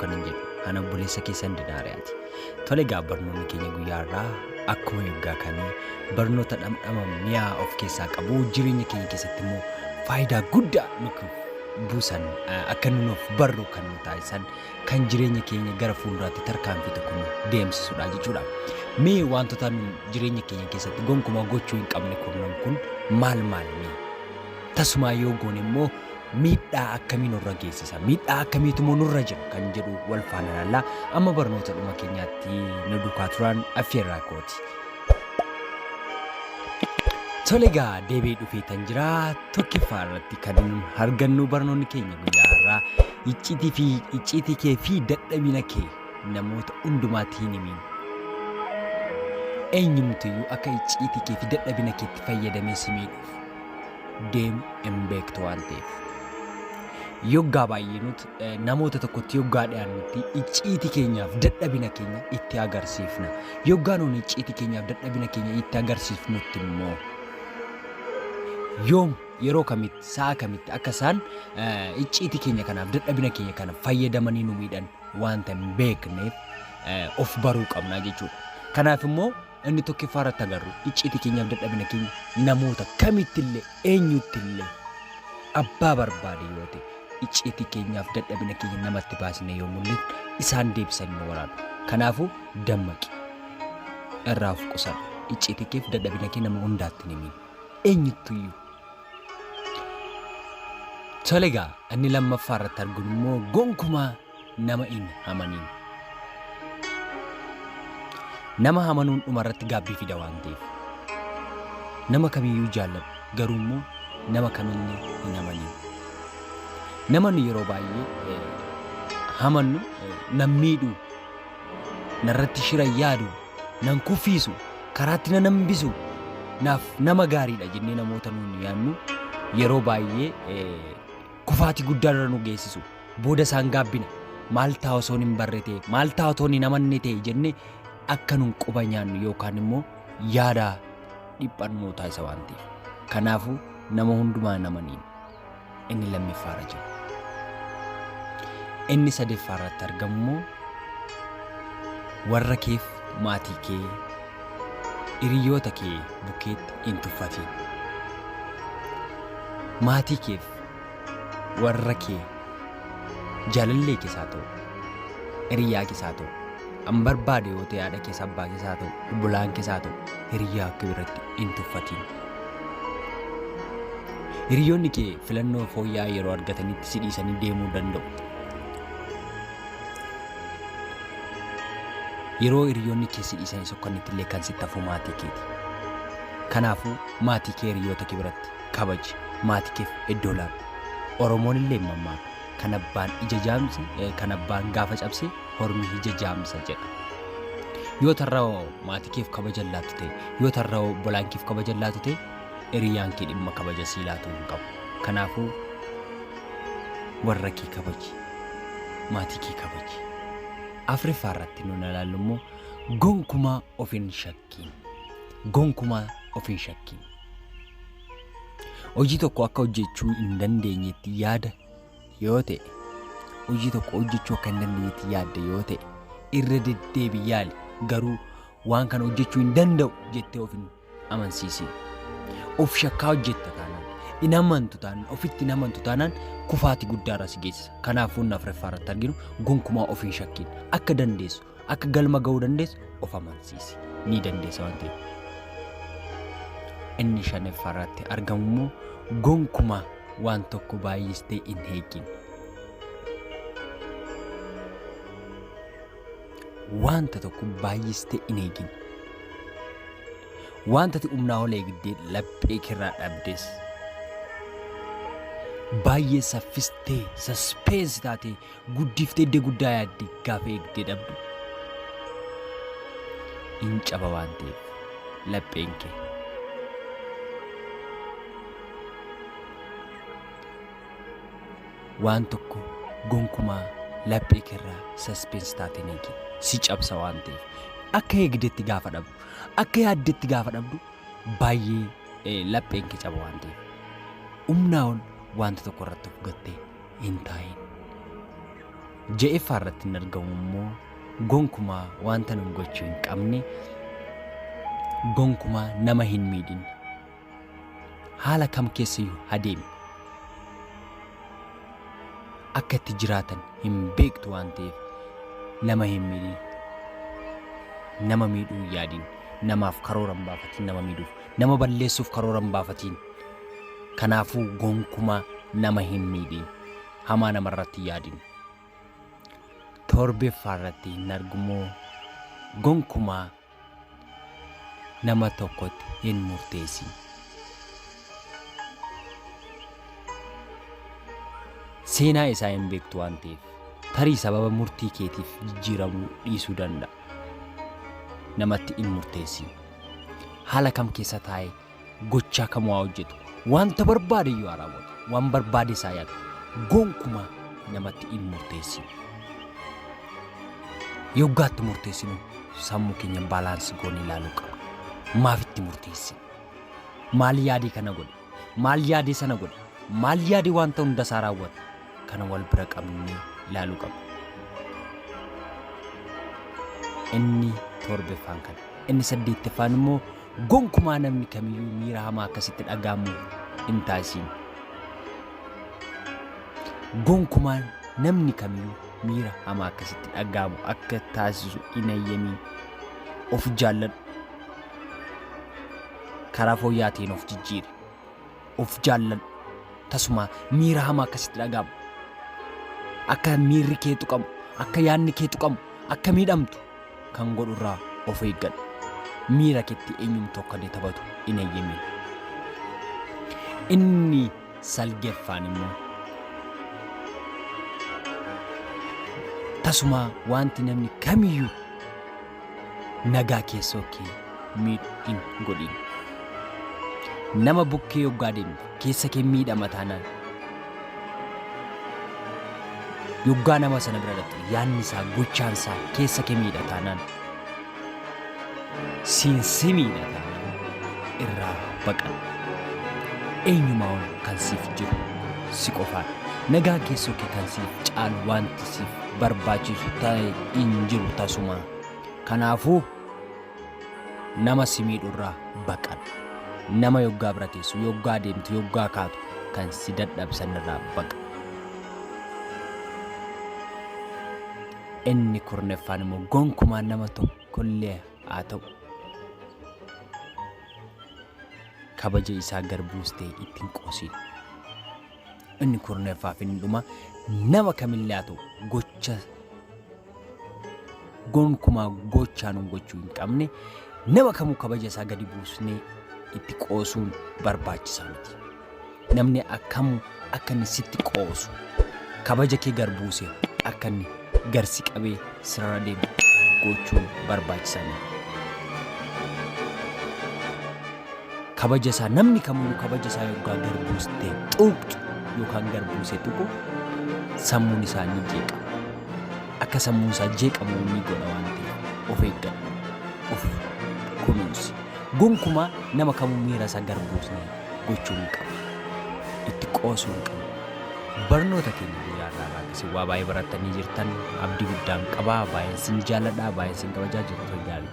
kan hin jedhu ana obboleessa keessan Dinaariyaati. Tole egaa barnoonni keenya guyyaa har'aa akkuma yoggaa kanii barnoota dhamdhama mi'aa of keessaa qabu jireenya keenya keessatti immoo faayidaa guddaa nuuf buusan akka nu nuuf barru kan nu taasisan kan jireenya keenya gara fuulduraatti tarkaanfii tokko nu deemsisudha jechuudha. Mee wantoota nu jireenya keenya keessatti gonkumaa gochuu hin qabne kurnan kun maal maal mee? Tasumaa yoo goone immoo miidhaa akkamii nurra geessisa? Miidhaa akkamiitu immoo nurra jira kan jedhu wal faana ilaalla. Amma barnoota dhuma keenyaatti nu duukaa turan affeerraa kooti. Tole egaa deebi'ee dhufeetan jira. Tokkoffaa irratti kan nun argannu barnoonni keenya guyyaa har'aa icciitii fi icciitii kee fi dadhabina kee namoota hundumaatti hin himiin. Eenyumtiyyuu akka icciitii kee fi dadhabina keetti fayyadamee si miidhuuf deemu hin beektu waan ta'eef. Yoggaa baay'ee nuti namoota tokkotti yoggaa dhiyaannutti icciitii keenyaaf dadhabina keenya itti agarsiifna. Yoggaa nuun icciitii keenyaaf dadhabina keenya itti agarsiifnutti immoo yoom yeroo kamitti sa'a kamitti akka isaan icciitii keenya kanaaf dadhabina keenya kana fayyadamanii nu miidhan wanta hin beekneef of baruu qabna jechuudha. Kanaaf immoo inni tokkoffaa irratti agarru icciitii keenyaaf dadhabina keenya namoota kamittillee eenyuttillee abbaa barbaade yoo ta'e icciitii keenyaaf dadhabina keenya namatti baasne yoo mul'ifne isaan deebisanii nu waraanu. Kanaafuu dammaqi. Irraa of qusadhu. Icciitii keef dadhabina kee nama hundaatti hin himin. Eenyuttuyyuu. Tole egaa inni lammaffaa irratti arginu immoo gonkumaa nama hin amaniin. Nama amanuun dhuma irratti gaabbii fida waan ta'eef. Nama kamiyyuu jaalladhu garuu immoo nama kamillee hin amaniin. Nama nu yeroo baay'ee amannu nan miidhu, narratti shira yaadu, nan kuffiisu, karaatti nan hambisu, naaf nama gaariidha jennee namoota nuun yaadnu yeroo baay'ee kufaatii guddaa irra nu geessisu. Booda isaan gaabbina. Maal ta'a osoon hin barre ta'e, maal ta'a otoon hin amanne ta'e jennee akka nun quba nyaannu yookaan immoo yaada dhiphannu nu taasisa waan ta'eef. Kanaafuu nama hundumaa hin amaniin. Inni lammeffaarra jiru. Inni sadeeffaa irratti argamu immoo warra keef maatii kee hiriyoota kee bukkeetti hin tuffatiin. Maatii keef warra kee jaalallee kees haa ta'u hiriyaa kees haa ta'u an barbaade yoo ta'e haadha kees abbaa kees haa ta'u obbolaan kees haa ta'u hiriyaa kee biratti hin tuffatiin. Hiriyoonni kee filannoo fooyya'aa yeroo argatanitti si dhiisanii deemuu danda'u. Yeroo hiriyoonni kee si dhiisanii sokkanitti illee kan sitti hafu maatii keeti. Kanaafuu maatii kee hiriyoota kee biratti kabaji. Maatii keef iddoo laadhu. Oromoon illee hin mammaaka. Kan abbaan ija jaamse, kan abbaan gaafa cabse hormi ija jaamsa jedha. Yoo tarra maatii keef kabaja hin laattu ta'e, yoo tarra obbolaan keef kabaja hin laattu ta'e, hiriyaan kee dhimma kabaja sii laatuu hin qabu. Kanaafuu warra kee kabaji. Maatii kee kabaji. Afuriffaa irratti nuun ilaallu immoo gonkumaa of hin shakkiin. Gonkumaa of hin shakkiin. Hojii tokko akka hojjechuu hin dandeenyetti yaada yoo ta'e, hojii tokko hojjechuu akka hin dandeenyetti yaadda yoo ta'e, irra deddeebi yaali garuu waan kana hojjechuu hin danda'u jettee of hin amansiisin. Of shakkaa hojjetta taanaan, hin amantu taanaan, ofitti hin amantu taanaan kufaatii guddaarra si geessisa. Kanaafuu inni afuraffaa irratti arginu gonkumaa of hin shakkiin. Akka dandeessu, akka galma ga'uu dandeessu of amansiisi. Ni dandeessa waan ta'eef. Inni shanaffaa irratti argamu immoo gonkumaa waan tokko baay'istee hin eegin. Wanta tokko baay'istee hin eegin. Wanta ati humnaa ol eegdee laphee keerraa dhabdes baay'ee saffistee saspeensi taatee guddiftee iddoo guddaa yaadde gaafa eegdee dhabdu hin caba waan ta'eef lapheen kee. Waan tokko gonkumaa laphee keerraa saspeensi taatee hin eegin. Si cabsa waan ta'eef. Akka eegdetti gaafa dhabdu, akka yaaddetti gaafa dhabdu baay'ee lapheen kee caba waan ta'eef. Humnaa ol wanta tokko irratti of gattee hin taa'in. Ja'effaa irratti hin argamu immoo gonkumaa wanta nun gochuu hin qabne gonkumaa nama hin miidhin. Haala kam keessayyuu adeemi. Akka itti jiraatan hin beektu waan ta'eef nama hin miidhin. Nama miidhuu hin yaadin. Namaaf karoora hin baafatin nama miidhuuf. Nama balleessuuf karoora hin baafatin. Kanaafuu gonkumaa nama hin miidhin. Hamaa namarratti hin yaadin. Torbeeffaa irratti hin argumoo gonkumaa nama tokkotti hin murteessin. Seenaa isaa hin beektu waan ta'eef tarii sababa murtii keetiif jijjiiramuu dhiisuu danda'a. Namatti hin murteessin. Haala kam keessa taa'ee gochaa kam waa hojjetu wanta barbaade iyyuu haa raawwatu waan barbaade isaa yaadu gonkumaa namatti hin murteessin. Yoggaatti murteessinu sammuu keenya baalaansii goonee ilaaluu qabna. Maaf itti murteessina? Maal yaadee kana godhe? Maal yaadee sana godhe? Maal yaadee wanta hunda isaa raawwate? Kana wal bira qabnee ilaaluu qabna. Inni torbeffaan kana. Inni saddeettaffaan immoo gonkumaa namni kamiyyuu miira hamaa akkasitti dhaga'amu hin taasisin. Gonkumaa namni kamiyyuu miira hamaa akkasitti dhaga'amu akka taasisu hin eeyyamiin. Of jaalladhu. Karaa fooyya'aa ta'een of jijjiiri. Of jaalladhu. Tasuma miira hamaa akkasitti dhaga'amu. Akka miirri kee tuqamu, akka yaadni kee tuqamu, akka miidhamtu kan godhu irraa of eeggadhu. Miira keetti eenyumtu akka inni taphatu hin eeyyamin. Inni salgeffaan immoo tasuma wanti namni kamiyyuu nagaa keessoo kee miidhu hin godhin. Nama bukkee yoggaa deemtu keessa kee miidhama taanaan yoggaa nama sana bira dhaqxu yaadni isaa gochaan isaa keessa kee miidha taanaan siin si miidha taanaan irraa baqadhu. Eenyumaa ol kan siif jiru si qofaadha. Nagaa keessoo kee kan siif caalu wanti siif barbaachisu ta'e hin jiru tasumaa. Kanaafuu nama si miidhu irraa baqadhu. Nama yoggaa bira teessu, yoggaa deemtu, yoggaa kaatu kan si dadhabsan irraa baqadhu. Inni kurneffaan immoo gonkumaa nama tokkollee haa ta'u kabaja isaa gar buustee ittiin qoosiin. Inni kurnaffaa fi inni dhuma nama kamillee haa ta'u gocha gonkumaa gochaa nun gochuu hin qabne nama kamuu kabaja isaa gadi buusnee itti qoosuun barbaachisaa miti. Namni akkamuu akka inni sitti qoosu kabaja kee gar buuse akka inni garsi qabee sirara deemu gochuun barbaachisaa miti. Kabaja isaa namni kamiyyuu kabaja isaa yoggaa gar buustee xuuqxu yookaan gar buusee tuqu sammuun isaa ni jeeqama. Akka sammuun isaa jeeqamu ni godha waan ta'eef of eeggadhu. Of kunuunsi. Gonkumaa nama kamuu miira isaa gar buusnee gochuu hin qabnu. Itti qoosuu hin qabnu. Barnoota keenya guyyaa har'aa irraa akkasii waa baay'ee barattanii jirtan abdii guddaan qaba. Baay'een sin jaalladha. Baay'een sin kabajaa jirtu gaarii.